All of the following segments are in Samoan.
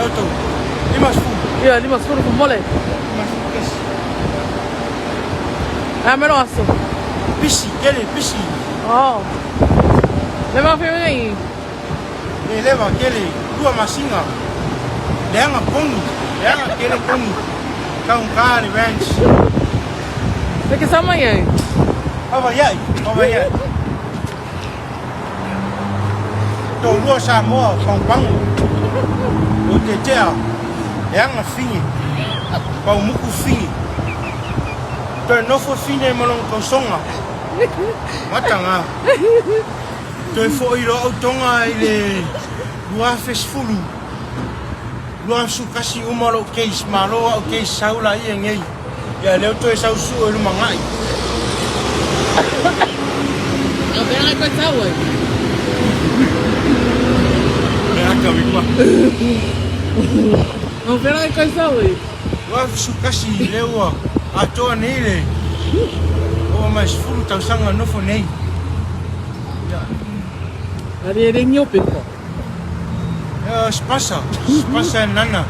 outou? 50. Ia, 50 fomole. 50 kesi. A me lo aso. Pisi, kele, pisi. Oh. Le ma fe nei. Le leva kele, lua masina. Leaga poni, leaga kele poni. Taugata le ranch. Le ke sama ia. Avaiai, avaiai. Toalua Samoa pagopago. O tetea, leaga fine. Paumuku fine. Toe nofo fine ma lona tausoga. Mataga. Toe foi loa au Toga i le 2010, 21 uma lou case, malo au case sau laia nei. Ia lea ua toe sau sue i lumanai. Au pena ngai koe tau ai. Me aka mi pa. Au pena ngai koe tau ai. 21 lea ua atoa nei le oo mai 10 tausaga nofo nei. Ari e rengi o pepa. Ia spasa, spasa e nana.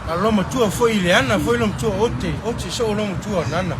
A lo matua foi i le ana foi lo matua ote, ote soo lo matua nana.